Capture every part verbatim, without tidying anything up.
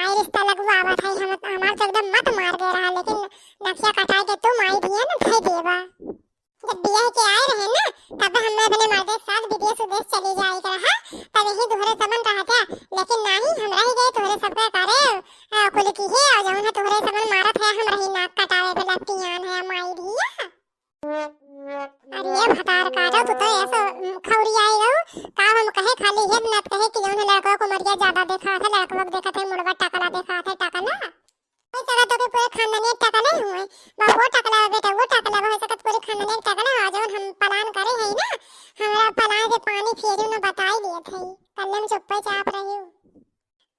आई रिश्ता लगवावत है, हम, हमार तो एकदम मत मार दे रहा, लेकिन नकिया कटाए के तू माई धिया न धई देबा। जब बियाह के आए रहे ना, तब हमें अपने मर्दे के साथ विदेश उदेश चली जाए के रहा, तब यही तोहरे समन रहता, लेकिन नाही, हम रह गए तोहरे सबके करे, आ, कुल की है, और जौन है तोहरे समन मारत है, हम रही नाक कटावे पे लपटियान है, माई धिया। अरे भतार काटो, तू तो ऐसा, उम, खौरी आई रहू, का हम कहे खाली हेद नात कहे कि जौन है लड़कवा को मरिया ज्यादा देखा था, लड़कवा को देखा था मुड़वा टकला देखा था, टकला। हो सकत हो कि पूरे खानदान एक टकले हुए, बा वो टकला बा, बेटा वो टकला बा, हो सकत पूरे खानदान एक टकले हो, जौन हम plan करे हई ना, हमरा plan के पानी फेरू न बताई दिए थे, कल्ले हम चुप्पे चाप रही हूँ।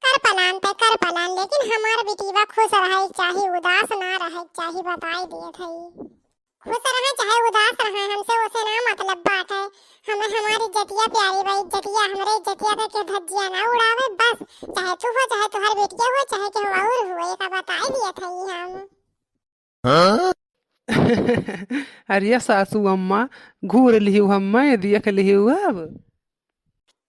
कर plan ते कर plan, लेकिन हमार बिटिया खुश रहे चाही, उदास ना रहे चाही, बताई दिए थे। खुश रहे चाहे उदास रहे, हमसे ओसे ना मतलब बाटे। हमें हमारी इज्जतिया प्यारी बा, इज्जतिया, हमरे इज्जतिया के केहू धज्जिया ना उड़ावे, बस। चाहे तू हो, चाहे तोहर बेटिया हो, चाहे केहू और हो, एका बताई दिया था हम। हाँ? अरे सासू अम्मा, घूर लिहू हम्मे, देख लिहू अब।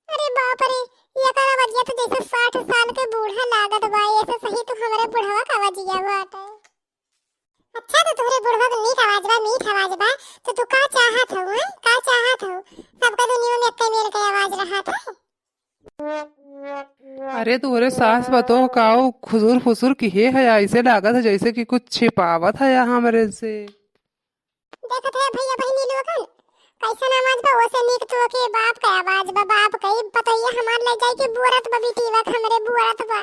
अरे बाप रे, एकर आवाजिया तो जैसे साठ साल के बूढ़ा लागत बा, ऐसे सही तो हमरे बुढ़वा का आवाजिया बाटे। अच्छा, तो तोहरे बुढ़वा के मीठ आवाज बा, मीठ आवाज बा, तो तू का चाहत हऊ, हैं? का चाहत हऊ? सबका दुनिया में एक्के मेल के आवाज रहत है। अरे, तोहरे सास पतोह का वो खुसुर फुसुर किहे है, ऐसे लागत है जैसे कि कुछ छिपावत है हमरे से। देखत है भैया बहिनी लोगन, कैसन आवाज बा, ओसे नीक तो के बाप का आवाज बा, बाप कई पतोहिया हमार ले जाई के बोरत बा, बिटिया हमरे बोरत बा।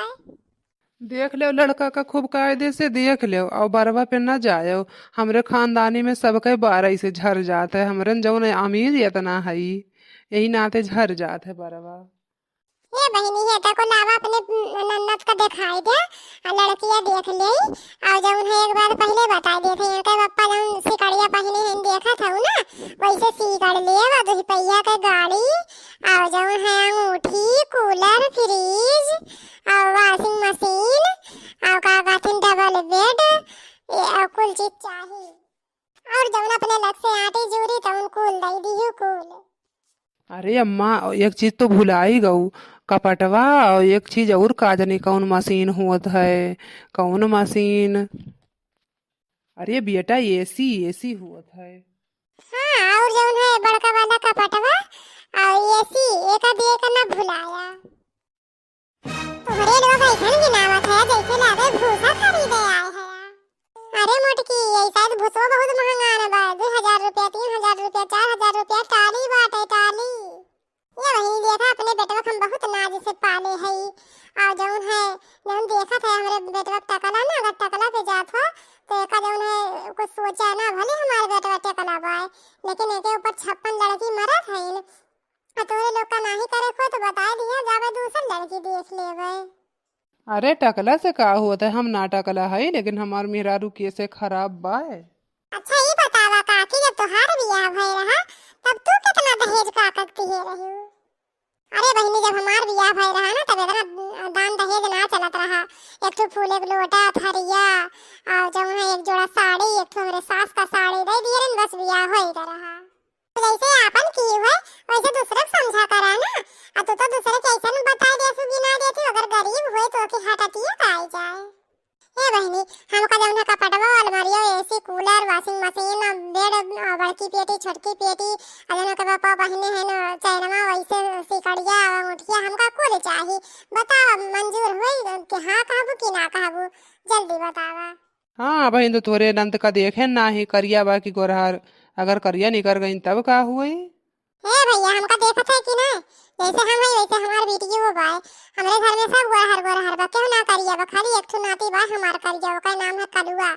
देख लेव, लड़का का खूब कायदे से देख लेव, और बरवा पे न जाएव। हमरे खानदानी में सबके बारह से झर जात है, हमरे जौन अमीर इतना हई, यही नाते झर जात है बरवा। हे बहिनी, हे तको लावा अपने नन्नत का देखाई दे, आ लड़किया देख ले, और जौन है एक बार पहले बताई देते हैं, इनके पप्पा जौन सिकड़िया पहने हैं, देखत हऊ ना, वैसे सिकड़ लेव, और दुई पहिया के गाड़ी, और जौन है अंगूठी, cooler, fridge, और washing machine, और का कहथिन double bed, ये, और कुल चीज चाही। और जौन अपने लग से आटी जूरी तौन कुल दई दिहू कुल। अरे अम्मा, एक चीज तो भुलाई गऊ, कपटवा, और एक चीज और का जानी कौन मशीन होत है, कौन मशीन? अरे बेटा, AC, AC होत है। हाँ, और जौन है बड़का वाला कपटवा और AC, एक आध एक ना भुलाया। तोहरे लोग ऐसन गिनावत है जैसे लागे भूसा खरीदे आए है। अरे मोटकी, ये शायद भूसवा बहुत महंगा न बा, दो हजार रुपया, तीन हजार रुपया, चार हजार रुपया टाली बाटे, टाली। ये बहिनी देखा, अपने बेटवा के हम बहुत नाज से पाले हई, और जौन है, जौन देखत है हमरे बेटवा के टकला ना, अगर टकला पे जात हो, तो एका जौन है, कुछ सोचा ना, भले हमारे बेटवा टकला बा, लेकिन एके ऊपर छप्पन लड़की मरत है। आ तोरे लोग का नाही करे को तो बताए दिया, जाबे दूसर लड़की देख लेबे। अरे टकला से का होत है, हम ना टकला हई, लेकिन हमार मेहरारू कैसे खराब बा। अच्छा ई बतावा काकी, जब तोहार बियाह भय रहा तब तू कितना दहेज का कक दिए रही? अरे बहिनी, जब हमार बियाह भय रहा ना तब इतना दान दहेज ना चलत रहा। एक ठो फूल, एक लोटा, थरिया, और जौन है एक जोड़ा साड़ी, एक ठो हमरे सास का साड़ी दे दिए रहन, बस बियाह हो ही रहा। जैसे आपन की हुए, वैसे दूसरे के समझा करा ना। आ तू तो दूसरे के ऐसे न बताई देसु कि ना देती, अगर गरीब हुए तो ओके हटतिए का आई जाए। ए बहिनी, हमका जौन है कपटवा, अलमारिया, AC, cooler, washing machine, bed, बड़की पेटी, छोटकी पेटी, आ जौन के बापा बहिने है ना, चैनवा, वैसे सिकड़िया, अंगूठिया, हमका कुल चाही। बताओ, मंजूर हुई कि हाँ कहबू कि ना कहबू? जल्दी बतावा। हाँ, अबहिन तो तोरे नंद का देखे नाही, करिया बा कि गोरहर। अगर करिया निकर गईन तब का हुई? हे भैया, हमका देखत है कि ना? जैसे हम है वैसे हमार बेटियो बाय। हमरे घर में सब गोरहर गोरहर बा, केहू ना करिया बा, खाली एक ठो नाती बा हमार करिया, ओकर नाम है कलुआ।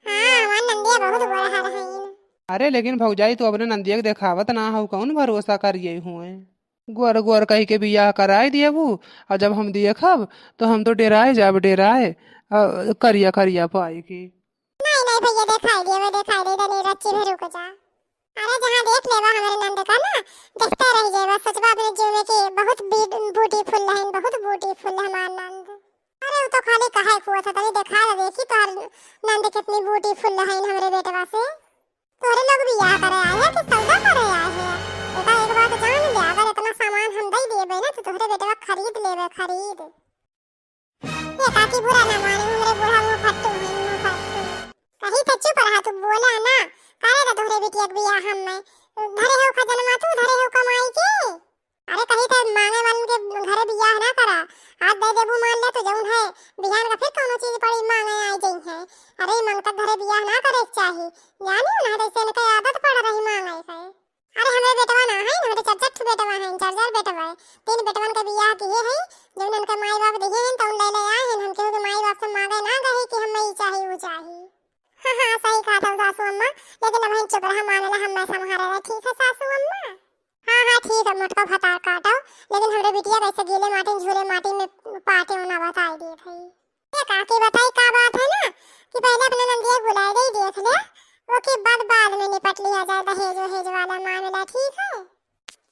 हाँ, हमार नंदिया बहुत गोरहर हईन। अरे लेकिन भौजाई, तू अपने नंदिया के देखावत ना हऊ, कौन भरोसा करिए हुए? गोर गोर कहि के बियाह कराई दियबू, और जब हम देखब तो हम तो डेराए जाब, डेराए, अ, करिया करिया पाई के। नहीं नहीं भैया, देखाई दियबे, देखाई दे, तनी रच्ची भी रुक जा। अरे जहाँ देख लेबा हमरे नंद का ना, देखते रह जाबा, सोचबा अपने जीव में कि बहुत beautiful है, बहुत beautiful है हमार नंद। अरे वो तो खाली कहे कुआ था, तनी देखा दे, देखी तोहर नंद कितनी beautiful है हमरे बेटवा से। तोरे लोग बियाह करे आए हैं कि सौदा करे आए हैं? बेटा, एक बात जान ले, अगर इतना सामान हम दे देबे ना, तो तोहरे बेटवा खरीद लेबे, खरीद। ये काकी बुरा ना माने, हमरे बूढ़ा मुंह फट्टू है, मुंह फट्टू। कही तो चुप रहा, तू बोला ना। करे तो तोहरे बिटिया के बियाह हम में। धरे हो खजनमा तू, धरे हो कमाई के। अरे कही तो मांगे वालन के घरे बियाह ना करा। आज दे देबू मान ले तो जौन है, बिहान का फिर कौनो चीज पड़ी मांगे आई जई है। अरे मंगता घरे बियाह ना करे के चाही। जानी ना जैसे इनके आदत पड़ रही मांगे के। अरे हमरे बेटवा ना है, हमरे चार चार ठो बेटवा है, चार चार बेटवा है। तीन बेटवन के बियाह किए हैं, जौन उनके माई बाप दिए हैं, तौन ले ले आए हैं। हम केहू के माई बाप से मांगे ना गए कि हमें ई चाही, ऊ चाही। हाँ, हाँ, सही कहा था सासू अम्मा, लेकिन अब हम चुप रहा, मान ला, हम मैं संभाले रहे। ठीक है सासू अम्मा? हाँ, हाँ, ठीक है, मोटका भतार काटो, लेकिन हमरे बिटिया कैसे गीले माटी, झूले माटी में पाटे ना बताई दिए भाई। ये काकी बताई का बात है ना कि पहले अपने नंदिया के बुलाए दे, देख ले, ओके बाद, बाद में निपट लिया जाए दहेज वहेज वाला मामला, ठीक है?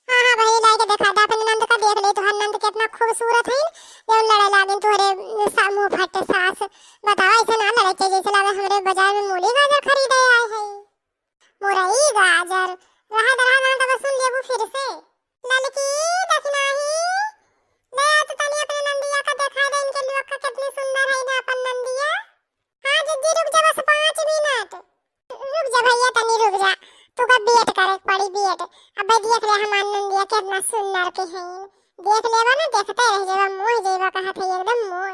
हाँ, हाँ, भाई लाई के देखा दे, अपने नंद का देख ले, तोहर नंद कितना खूबसूरत है, जौन लड़े लागिन तोहरे सा-, मुंह फट सास। बताओ, ऐसे ना लड़े के, जैसे लगे हमरे बाजार में मूली गाजर खरीदे आए हैं। मुरई गाजर, रहा दे, रहा दे, तब सुन लेबू फिर से। ललकी दखिनाही, ले आ तो तनी अपने नंदिया का देखा दे, इनके लोग का कितनी सुंदर है ना अपन नंदिया। हाँ जिज्जी, रुक जा बस पाँच मिनट। रुक जा भैया, तनी रुक जा, तू का वेट करे के पड़ी, वेट। अबे देख ले हमार नंदिया कितना सुंदर के है, देख लेबा ना, देखते रह जाबा, मोह जाबा, कहत है एकदम मोह।